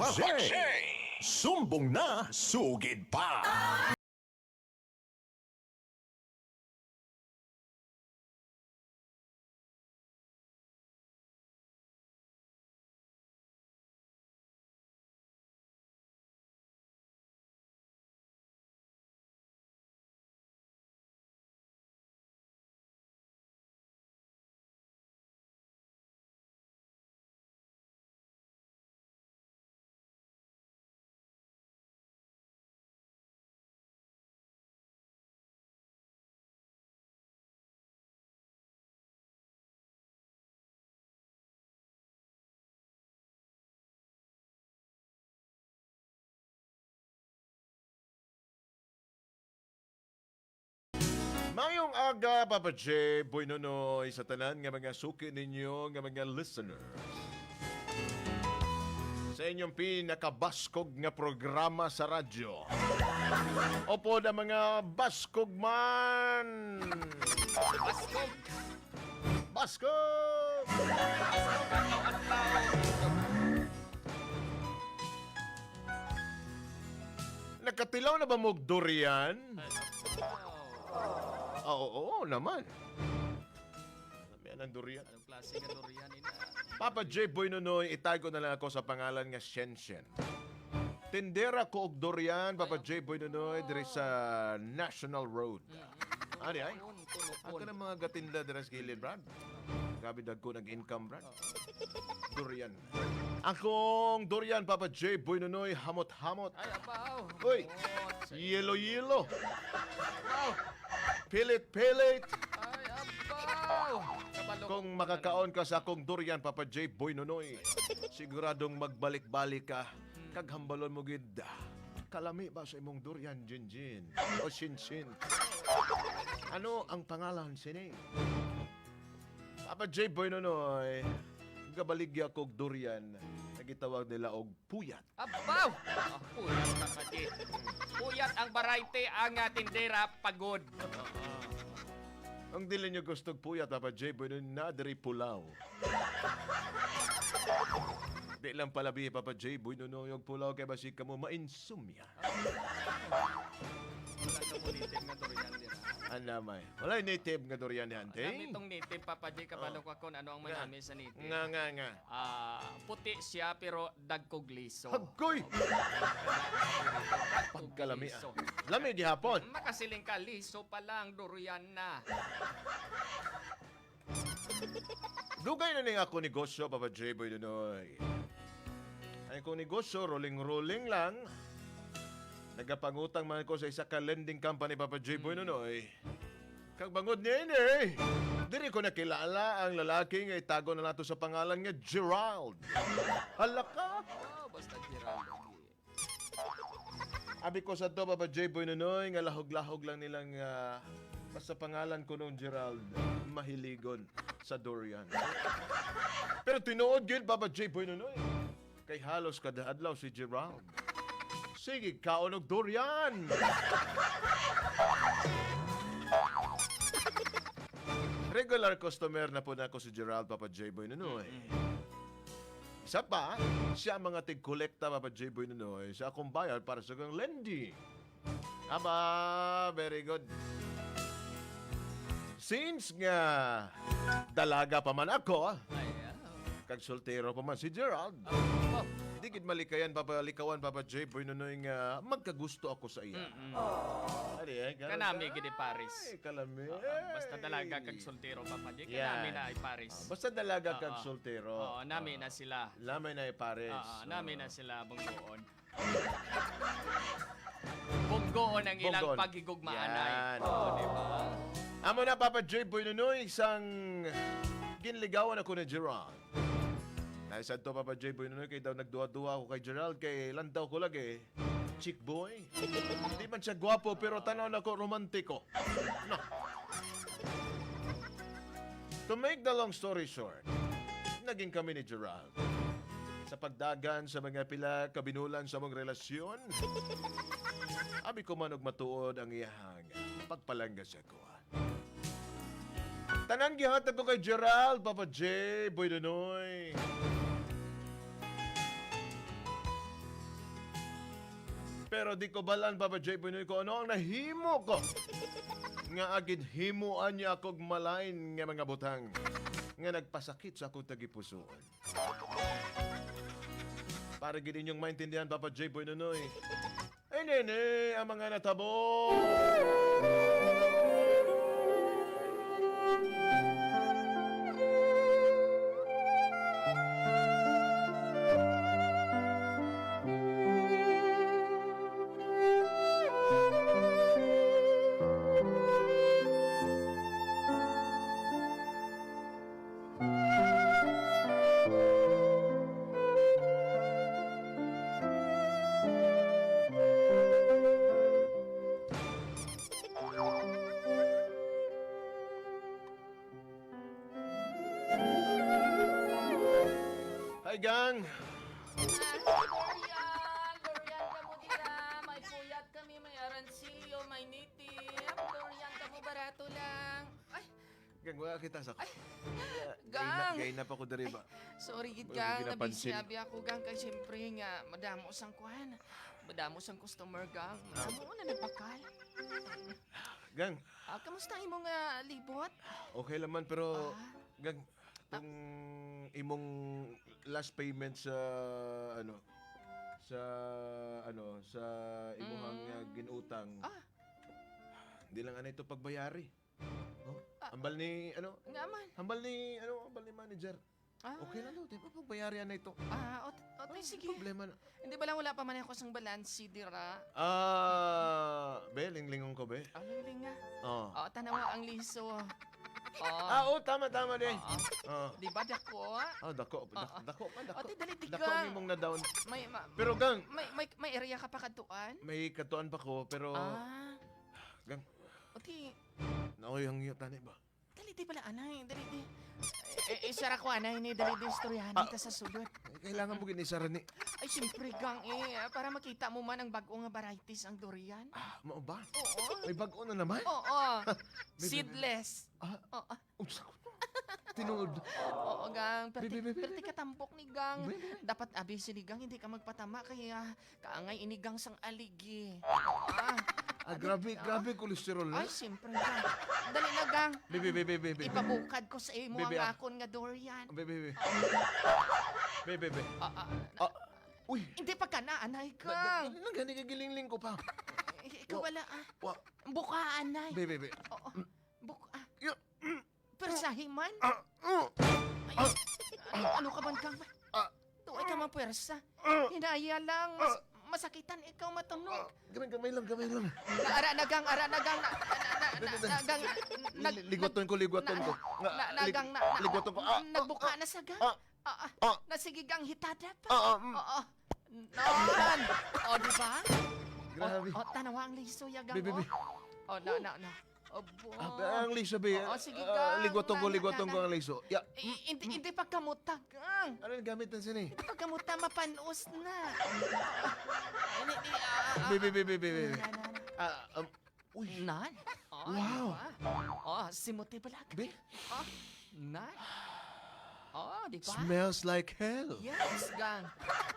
Papa J. Sumbong na, sugid pa. Mayong aga, Papa J, Boy Nonoy, sa tanan nga mga suki ninyo, nga mga listeners. Sa inyong pinakabaskog nga programa sa radyo. Opo na mga baskog man! Baskog! Baskog! Baskog adlaw-adlaw! Nakatilaw na ba mo og durian? Oo, oo, naman. Lamian ang durian. Anong klase nga durian ina? Papa J. Boy Nonoy, itago na lang ako sa pangalan nga Shenshen. Tindera ko og durian, Papa J. Boy Nonoy, diri sa National Road. Ani ay? Kunupon. Ako ng mga gatinda diri sa gilid, Brad. Grabe dagko nag-income, Brad. Durian. Akong durian, Papa J. Boy Nonoy, hamot-hamot. Ay, abaw! Uy! Hamot. Yelo-yelo. Abaw! Pilit-pilit. Ay, abaw! Kabalo. Kung makakaon ka sa akong durian, Papa J. Boy Nonoy, siguradong magbalik-balik ka. Kaghambalon mo gid. Kalami ba sa imong durian, Jinjin? O Shinshin? Ano ang pangalan sini? Papa J. Boy Nonoy, gabaligya kog durian. Nagitawag nila og puyat. Abaw! Ah, puyat, Papa J. Puyat ang variety ang tindera pagod. Ang dili nyo gustog puyat, Papa J. Boy Nonoy, na diri pulaw. Di lang palabi, Papa J. Boy Nonoy, og pulaw kay basig kamo mainsumya. Wala ka mo native nga durian dira. Anamay. Wala yung native nga durian ni Ante. Nami itong native, Papa J. Kabalo ko kung ano ang manami sa native. Nga, nga, nga. Ah, puti siya pero dagkog liso. Hagkoy! Dagkog Pagkalami ah. liso. Lami gihapon. Makasiling ka, liso pa lang, durian na. Dugay na ning ako negosyo, Papa J. Boy Dunoy. Ay kong negosyo, rolling-rolling lang. Nagapangutang man ko sa isa ka lending company, Papa J. Boy Nunoy. Kag bangod niya ini eh. Diri ko nakilala ang lalaki nga itago na nato sa pangalan nga Gerald. Hala ka! Oh, basta Geraldo. Abi ko sa to, Papa J. Boy Nunoy, nga lahog-lahog lang nilang basta pangalan ko nung Gerald, mahiligon sa durian. Pero tinuod gyud, Papa J. Boy Nunoy. Kay halos kada adlaw si Gerald. Sige, kaon og durian. Regular customer na po na ako si Gerald, Papa J. Boy Nunoy. Isa pa, siya ang mga tig-kolekta, Papa J. Boy Nunoy, sa akong bayad para sa akong lending. Aba, very good. Since nga dalaga pa man ako, Ay, ah. kag soltero pa man si Gerald, Oh, di gid malikayan, papalikawan, Papa J. Boy Nunoy, nga magkagusto ako sa iya. Ari, eh, karon Kanami ka. gid Paris. Ay, kalami. Basta dalaga kag soltero, Papa J. Yan. Kanami na ay Paris. Basta dalaga kag Oo. soltero. Oo, nami na sila. Lamay na Paris. Oo, nami na sila bunggoon. Bunggoon ang ilang Bunggoon. paghigugmaan ay. Yan. Oo, di ba? Amo na, Papa J. Boy Nunoy, isang ginligawan ako ni Gerald. Dahil sa to, Papa J. Boy Nunoy, kay daw nagduwa-duwa ako kay Gerald, kay landaw ko lagi. Chick boy. Hindi man siya gwapo, pero tanaw na ko romantiko. No. To make the long story short, naging kami ni Gerald. Sa pagdagan sa mga pila kabinulan sa mong relasyon, abi ko man og matuod ang iyahang pagpalangga sa ko. Tanan gihatag ko kay Gerald, Papa J, Boy Nunoy. Pero di ko balan, Papa J. Pinoy, ko ano ang nahimo ko. Nga agid himuan niya akong malain nga mga butang nga nagpasakit sa akong tagipusoon. Para gid inyong maintindihan, Papa J. Boy Nonoy. Eh, nene, ang mga natabo. Hi, gang! Dorian! Dorian ka mo dira. May puyat kami, may aransilyo, may nitip. Dorian ka mo, barato lang. Ay, Gang, wala kita sa... gang! Gay na pa ko diri ba? Sorry gid Wala ko gang, ginapansin. nabisi abi ako gang kay siyempre nga madamo sang kuan. Madamo sang customer gang. Madamo na nagpakal. Gang, Ah, kamusta ang imong libot? okay laman pero... Ah. Gang, tong imong last payment sa ano sa ano sa imuhang ginutang. Ah. Hindi lang ana ito pagbayari. No? Hambal ni ano? Nga man. Hambal ni ano, hambal ni manager. Ah. Okay lang daw, di ba pagbayari ana ito? Ah, o, sige. Problema na. Hindi ba lang wala pa man ako sang balansi dira? Ah, be, linglingon ko be. Ang lingling nga. Oh. Oh, tanawa ang liso. Oh. Ah, oh, tama tama din. Oo. Ah. Di ba dako? Ah, dako, dako, dako pa, dako. O, di, dali, di, Dako gang. ang imong na down. May ma- Pero gang, may area ka pa kadtuan? may katuan pa ko pero Ah. gang, O di, naoy ang iyo tani ba? dali di pala anay, dali di. Eh, eh, sara ko anay ni dali di istoryahan Ah. ta sa sulod. Eh, kailangan mo ginisara ni. Ay, siyempre gang eh, para makita mo man ang bago nga varieties ang durian. Ah, mao ba? Oo. May bago na naman. Oo. Seedless. Ah, Oo. unsa ko to? Tinuod. Oo, gang. Perti, Be, be, be, be, perti katambok ni gang. Be, be, be. Dapat abi sinigang, hindi ka magpatama kaya kaangay inigang sang aligi. Ah. Ah, grabe, grabe kolesterol na. Ay, siyempre gang. Dali na gang. Be, be, be, be, be, be. Ipabukad ko sa imo Bebe, ang ah. akon nga durian. Be, be, be. Be, be, be. Ah, ah, Ah, uy. hindi pa ka na, anay kang. Nagani kagilingling ko pa. Eh, Ikaw wala ah. Wa, Buka anay. be, be, be. Oo. Buka. Yo, Persahi man. ah, Ay, ano ka man kang? ah, Tuay ka man puwersa. ah, Hinaya lang. Mas, masakitan ikaw matunog. ah. Gamay, gamay lang, gamay lang. Ara nagang, ara nagang, na, na, na, na, nagang, nag, Ligwaton ko, ligwaton ko. na, nagang, na, na, Ligwaton ko. Ah, nagbuka na sa gang. ah, Ah, ah, ah, nasigigang hitada pa. ah, ah, mm. Oo. Non. O, di ba? Grabe. O, tanawa ang liso, yagang. Be, be, be. O, na, na, na. Obo. Ah, ang liso, be. Oo, sige, Ah, gang. ligwaton ko, Na, na, ligwaton na, ko ang liso. Ya. Eh, hindi pa kamuta, gang. Ano yung gamit na sini? Hindi pa kamuta, mapanos na. Ay, hindi, ah, ah, Be, be, be, be, be, be. Na, na, na. Ah, uy. Nan? Oh, Wow. Diba? Oh, simuti balag. Be, Oh, nan. Oh, di ba? smells like hell. Yes, gang.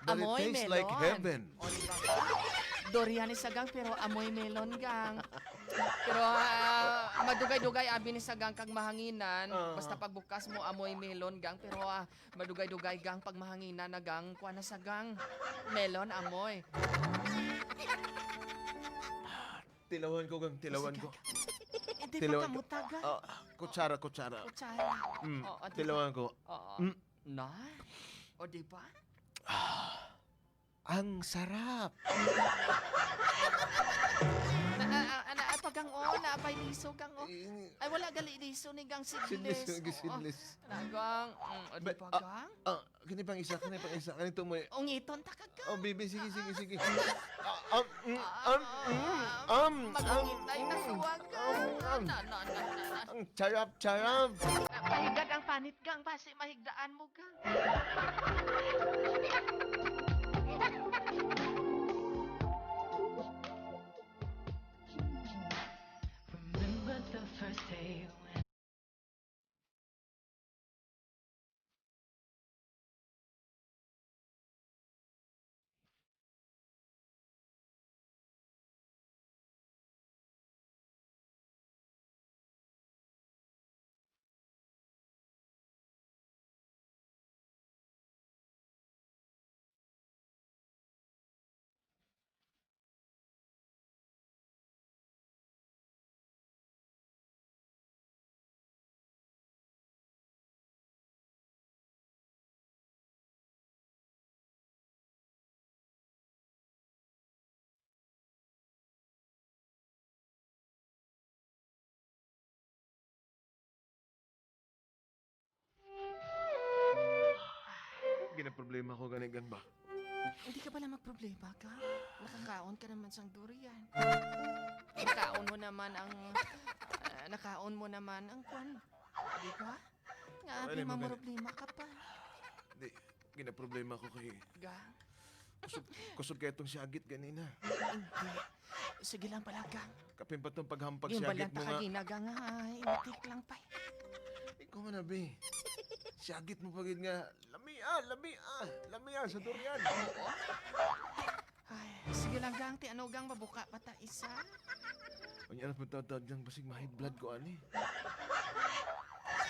But it Amoy tastes melon. like heaven. Oh, di ba? Dorian is gang pero amoy melon gang. Pero ah, madugay-dugay abi ni sa gang kag mahanginan. Ah. Basta pagbukas mo amoy melon gang pero madugay-dugay gang pag mahanginan na gang kuha na sa gang. Melon amoy. Tilawan ko, gang. Tilawan ko. Hindi pa Tilawan ko. kamuta gang. Ah, kutsara, kutsara. Kutsara. Oo, di ba? Tilawan ko. Oo. Na? O di ba? Ang sarap. Na, na, na, na, pagang o, na, pay liso gang o. Ay, wala gali liso ni gang Sidless, sidless. sidless. Na gang, o di But, ba ah, gang? Ah, kani pang isa, kani pang isa. Kani mo. Ungiton ta ka gang. Oh, baby, sige, sige, sige. Ah, Magungitay na suwag gang. Na, na, na, na, na. Ang charap, charap. Na, Pahigad ang panit gang, basi mahigdaan mo gang. Remember the first day when problema ko gani, gang ba? Hindi ka pala magproblema ka. Nakakaon ka naman sang durian. Nakaon mo naman ang nakaon mo naman ang kwan. Di ba? Nga Wala abi mo gani. problema ka pa. Di, gina problema ko kay Ga. kusog, kusog kay itong siyagit ganina. Hindi. Sige lang pala, gang. Kapin pa itong paghampag Yung siyagit balang mo nga. takagina, gang, ha. Intik lang pa. Ikaw nga na, be. Siyagit mo pagid nga. Lamia, lamia, lamia sa durian. Ay, sige lang, gang. Ti ano, gang, mabuka pa ta isa. Unya na punta tawag basig ma-high blood ko ani.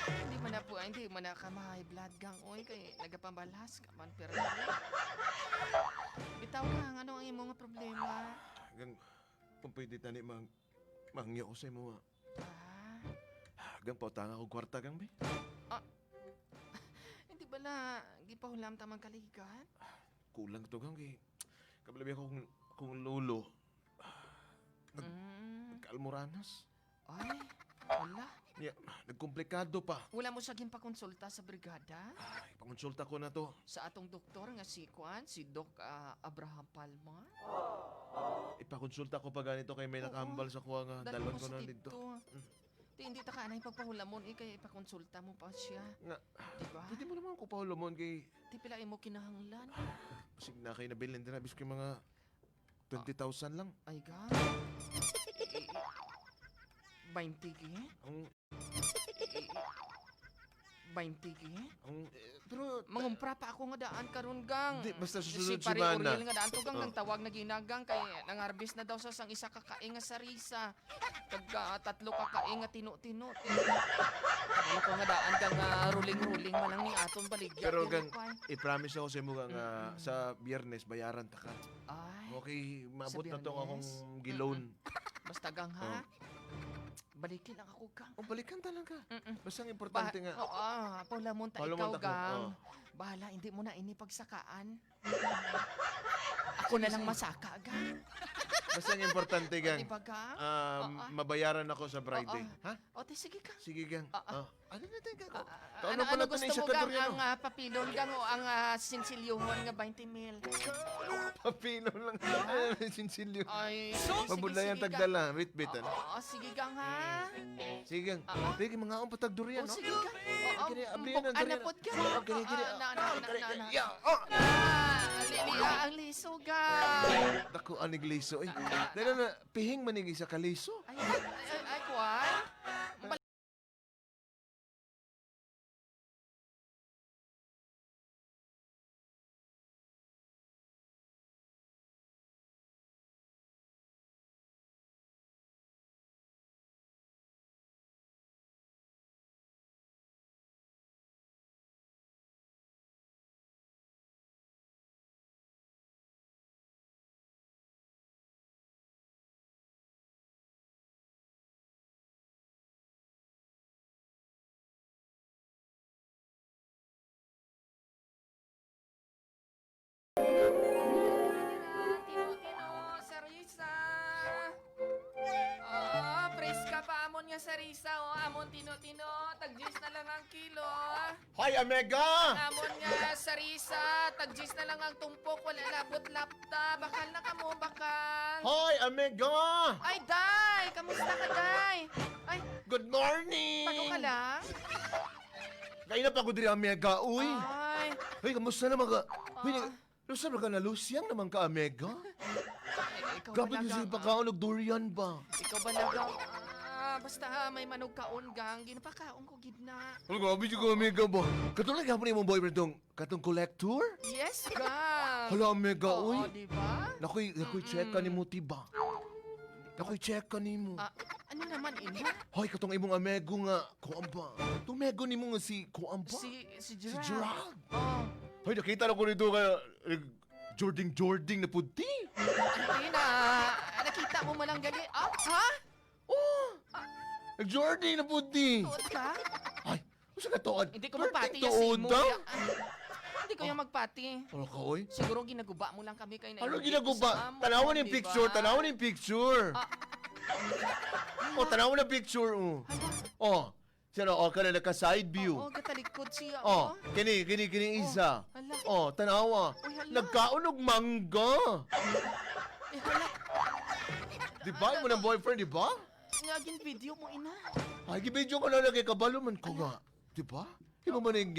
Hindi man na po, hindi man na ka ma-high blood, gang. Oy, kay nagapambalas ka man, pero. Bitaw gang, ano ang imong problema? Gang, kung pwede tani mang mangyo ko sa imo. Ah, Gang, pautanga ko kwarta gang, be. hindi bala, gipahulam tamang kaligan? Kulang to gang kay kabalabi ako kung lolo. Nagkaalmoranas. Ay, wala. Ya, nagkomplikado pa. Wala mo siya ginpakonsulta sa brigada? Ay, pangonsulta ko na to. Sa atong doktor nga si Kwan, si Doc Abraham Palma? Ipakonsulta ko pa ganito kay may Oo. nakahambal sa kuha nga. Dali Dalon mo ko sa na dito. dito. Di, hindi ta ka anay pagpahulamon, eh, kay ipakonsulta mo pa siya. Nga, Diba? pwede mo naman ko pahulamon kay Di pila imo kinahanglan. basig na kay nabilin din na biski mga 20,000 lang. Ay ga. 20 gi? Ang 20 gi? ang eh, pero Mangumpra pa ako nga daan karon gang. Di, basta susunod si Pare semana. Uriel nga daan to gang Oh. nang tawag na ginagang kay nangharvest na daw sa sang isa ka kaing nga sarisa. Kag tatlo ka kaing nga tino-tino. Kabalo ko nga daan gang ruling-ruling man lang ni aton baligya. Pero gang, pay. i-promise ako sa imo gang sa Biyernes bayaran ta ka. Ay, Okay, maabot Sa na to akong Biyernes? giloan. basta gang Oh. ha. Balikin lang ako gang. Oh, balikan talaga. Mm-mm. Basta ang importante nga. Oo, paulamon ta Paulamon ikaw, ta ko, gang. oo. Bahala, hindi mo na inipagsakaan. Ako na lang masaka, gang. Basta ang importante gang. Diba, gang? Oo. Mabayaran ako sa Friday. Oo. Ha? O, di, sige ka. Sige gang. Oo. Oh. Ano na tayo gang? Ano, Ano ano pala to gusto na isa mo, ka gang? durian? Ang papilon, gang, o ang sinsilyuhon nga 20 mil? Papilo lang. Ano sinsilyo. Ay, sige, Mabulayan sige, gang. tagdala. Ritbit ano. Oo, sige, gang, ha? Sige gang. Oo. Sige mga akong patag durian O, no. sige, gang. Oo, Kini, ablihan ang bukan na durian. pod, gang. Oh, kini, kini. Oo, na, na, na, na, na. Ya, oh. Ah, lili, ang liso, gang. Dako anig liso eh. Dahil na pihing manig isa ka liso. Ay, ay, ay, ay, kuwan. Tino-tino, sarisa. Ah, preska pa amon nga sarisa o amon tino-tino, tagjis na lang ang kilo. Hoy, Omega! Amon nga sarisa, tagjis na lang ang tumpok, wala labot lapta, bakal na kamo, bakal. Hoy, Omega! Ay, Day! Kamusta ka, Day? Ay, Good morning! bago ka lang? Kaya na pa ko diri, Omega, uy. Ay, Hoy, kamusta naman ka? Uy, Ah. Lusa ba ka na Lusyang naman ka, Omega? ay, ikaw Grabe ba kasi lang, pagkaon og durian ba? Ikaw ba lang? Ah, basta may manog kaon gang, ginapakaon ko gid na. Ano grabe jud ka, Omega ba? Katong lang gapon imong boyfriend tong katong collector? Yes, gang. Hala, Omega, Oo, uy. di ba? Nakoy, nakoy check ka nimo tiba. Nakoy check ka nimo. Ah, ano naman ina? Hoy, katong imong amego nga, kuan ba? Itong mego nimo nga si kuan ba? Si Si Gerard. Gerard. Oh, Hoy, nakita na ko nito kaya Jording Jording na puti. hindi na. Nakita mo malang gali. Ah, ha? Oh! Nag-Jording na puti. Tuod ka? Ay, usa ka tuod. Hindi ko magpati ya tuod si mo. daw. Ah, hindi ko yung magpati. Ano ka, oy? Siguro ginaguba mo lang kami kay Ano ginaguba? Tanawan yung picture, tanawan yung picture. Ah. Oh, tanawan yung picture, oh. Hala, Oh. Sino, oh, kana naka-side view. Oo, gatalikod siya. Oh, kini, kini, kini isa. Hala. Oh, tanawa. Uy, hala. Nagkaon og mangga. Eh, hala. Di ba? Imo ng boyfriend, di ba? Nga video mo ina. Ay, gibidyo ko na lang kay kabalo man ko nga. Di ba? Imo man ning,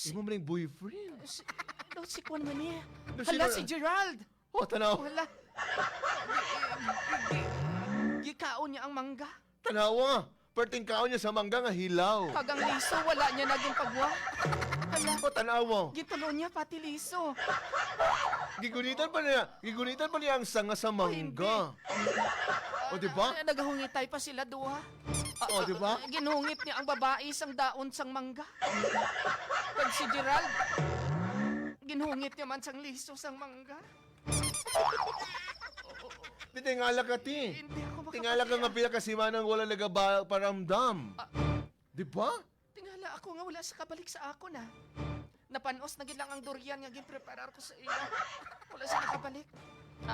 imo man ning boyfriend. Si, daw si Kwan man niya. Daw Hala, sino- si Gerald. Oh, tanawa. Hala. Gikaon niya ang mangga. Tanawa. Perting kaon niya sa mangga nga hilaw. Kag ang liso, wala niya naging pagwa. Hala. Oh, tanawa. Gitulo niya pati liso. Gigunitan pa niya ang sanga sa mangga. O, di ba? Ah, nagahungitay pa sila duha. Ah, O, di ba? ah, Ginungit niya ang babae sang daon sang mangga. Kag si Gerald, ginungit niya man sang liso sang mangga. Di tingala ka, ti. Hindi ako makapatiya. Tingala ka nga pila ka simanang wala nagaparamdam. Ah. Di ba? Tingala ako nga wala sa kabalik sa ako na. Napanos na gid lang ang durian nga ginpreparar ko sa iya. Wala sa nakabalik.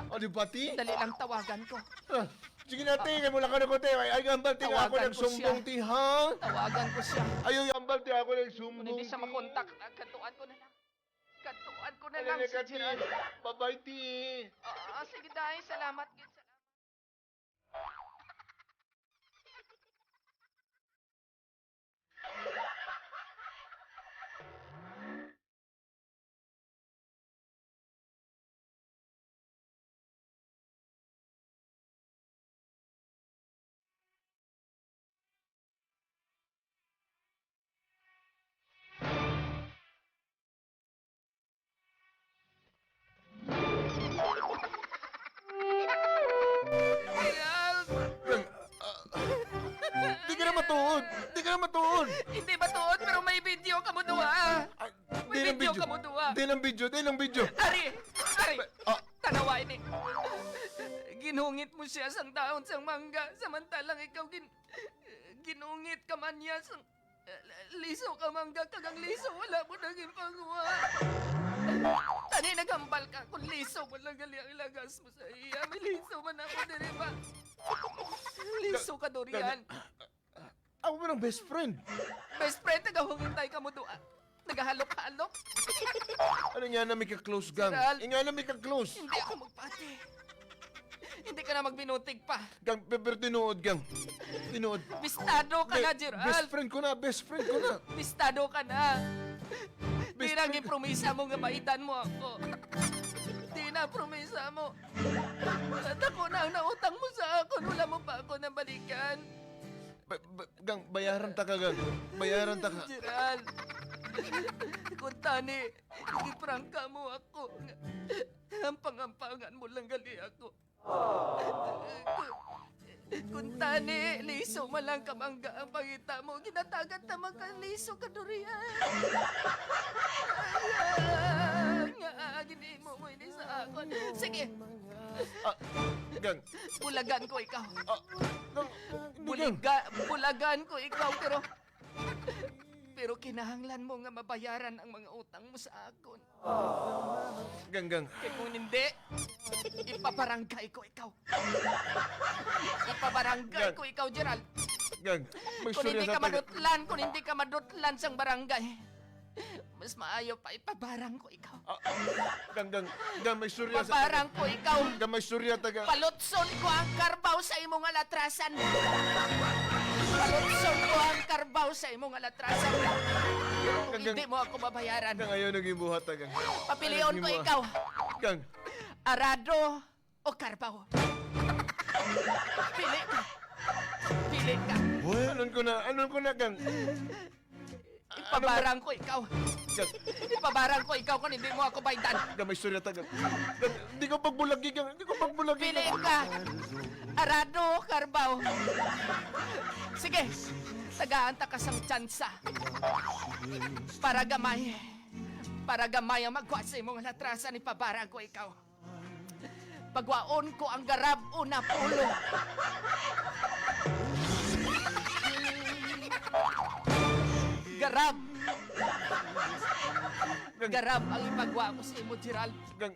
O, di ba, ti? Dali lang tawagan ko. Ah, sige na, ti. Kaya mula ka na ko, ti. Ay, ay, ambal, ti. Ako Tawagan ko nagsumbong, siya. ti, ha? Tawagan ko siya. Ay, ay, ambal, ti. Ako nagsumbong, Kung hindi siya ti. makontak, ah, katuan ko na lang. Katuan ko na Ay, lang ay, si ka, ti. Gerald. Bye-bye, ti. Ah, sige dahil, salamat. Gid, salamat. Gerald! Di ka na matuod. Di ka na matuod. Hindi ba tuod pero may video ka mo duha. Ay, May di ng video ka mo duha. Di ng video, di ng video. Ari! Ari! Ah. Tanawa ini. Ginungit mo siya sang daon sang mangga samantalang ikaw ginungit ka man niya sang liso ka mangga kagang liso wala mo naging panguha. Tani nagambal ka kung liso mo lang gali ang ilagas mo sa iya. May liso man ako diri ba? Liso ka durian. Ako ba ng best friend? Best friend, nagahungitay ka mo duha. Nagahalok-halok. Ano nga na may ka-close, gang? Gerald. Nga na may ka-close. Hindi ako magpati. Hindi ka na magbinutig pa. Gang, pero tinuod, gang. Tinuod. Bistado ka na, Best Gerald. friend ko na, best friend ko na. Bistado ka na. Best Di na friend- gipromisa mo nga maidan mo ako. Di na promisa mo. At ako na ang nautang mo sa akon. Wala mo pa ako nabalikan. Gang, bayaran ta ka, gang. Bayaran ta ka. Gerald. Kung tani, giprangka mo ako. Hampang-hampangan mo lang gali ako. Kung tani, liso man lang kamangga ang pangita mo. Ginatagan tamang ka, liso ka durian. Nga, giniin mo mo ini sa akon. Sige, Ah, gang. bulagan ko ikaw. Ah, gang. Hindi, gang. Bulagan ko ikaw pero pero kinahanglan mo nga mabayaran ang mga utang mo sa akon. Gang, gang. Kaya kung hindi, ipabarangay ko ikaw. Ipabarangay ko ikaw, Gerald. Gang. May Kung istorya hindi sa ka taga- madutlan, kung hindi ka madutlan sang barangay, mas maayo pa ipabarang ko ikaw. Ah, gang, gang. Gang, may istorya sa... Pabarang ko ikaw. Gang, may istorya taga... Palutson ko ang karbaw sa imong alatrasan. Palutson ko ang karbaw sa imong alatrasan. Kung Gang, gang. hindi mo ako babayaran, Gang, ayaw naging buhat, gang. papilion ko ikaw. Gang. Arado o karbaw? Pili ka. Pili ka. Anon ko na, anon ko na, gang. Ipabarang ko ikaw. Gang, Ipabarang ko ikaw kung hindi mo ako baydan. gang, may istorya taga. Gang, hindi ko pagbulagi, gang. Hindi ko pagbulagi. Pili ka. Arado o karbaw? Sige, tagaan ta ka sang tsansa. Para gamay. Para gamay ang magwa sa imong latrasan, ipabarang ko ikaw. Pagwaon ko ang garab una pulo. Garab. Garab ang ipagwa ko sa imo, Gerald. Gang,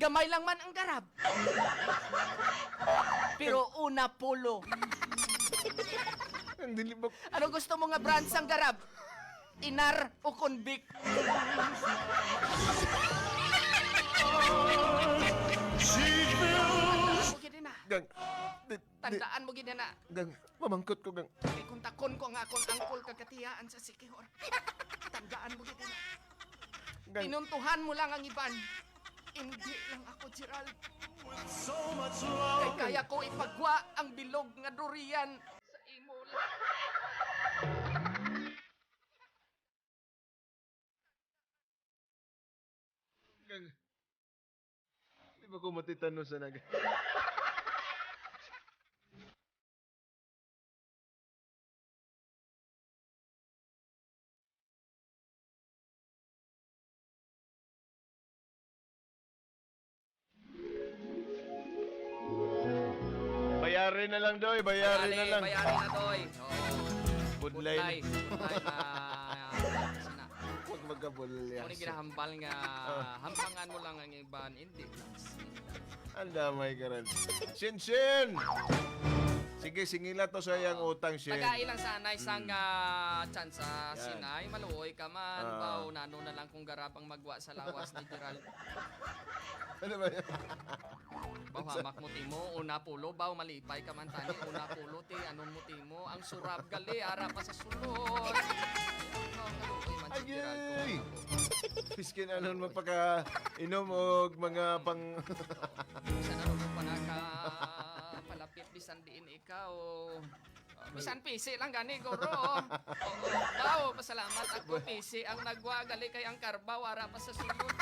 Gamay lang man ang garab. Pero una polo. Ang dili ba Ano gusto mo nga brand sang garab? Inar o convict? Tandaan mo gid na. Gang. Di, di, Tandaan mo gid na. gang. Mamangkot ko gang. Kay kung takon ko ang akong angkol kagkatiyaan sa Sikihor. Tandaan mo gid na. Gang. Pinuntuhan mo lang ang iban. Hindi lang ako, Gerald. Kay kaya ko ipagwa ang bilog nga durian sa imo lang. Gang. Di ba ko matitano sa nag... Bayarin na lang, Doy. Bayarin na lang. Bayari na, Doy. Oo. Budlay. Budlay. Budlay na. Sina. Huwag magkabulya. Kung ginahambal nga, hampangan mo lang ang iban, hindi lang sila. Ang damay ka rin. Shin Shin! Sige, singila to sa iyang utang, Shin. Tagailang sanay sang tsansa Yan. sinay, maluoy ka man, Ah. baw, nano na lang kung garabang magwa sa lawas ni Gerald. Ano ba yan? Baw, hamak mo timo, una pulo, baw, malipay ka man tani, una pulo, ti, anon mo timo, ang surab gali, ara pa sa sulod. Baw, kaluoy man si Gerald kung Agay! ako. Biskin anon mo pagka inom og mga pang... Bisan ano mo pa naka palapit bisan diin ikaw. Oh, bisan pisi lang gani guro. Oo, baw, pasalamat ako pisi ang nagwa gali kay ang karbaw ara pa sa sulod.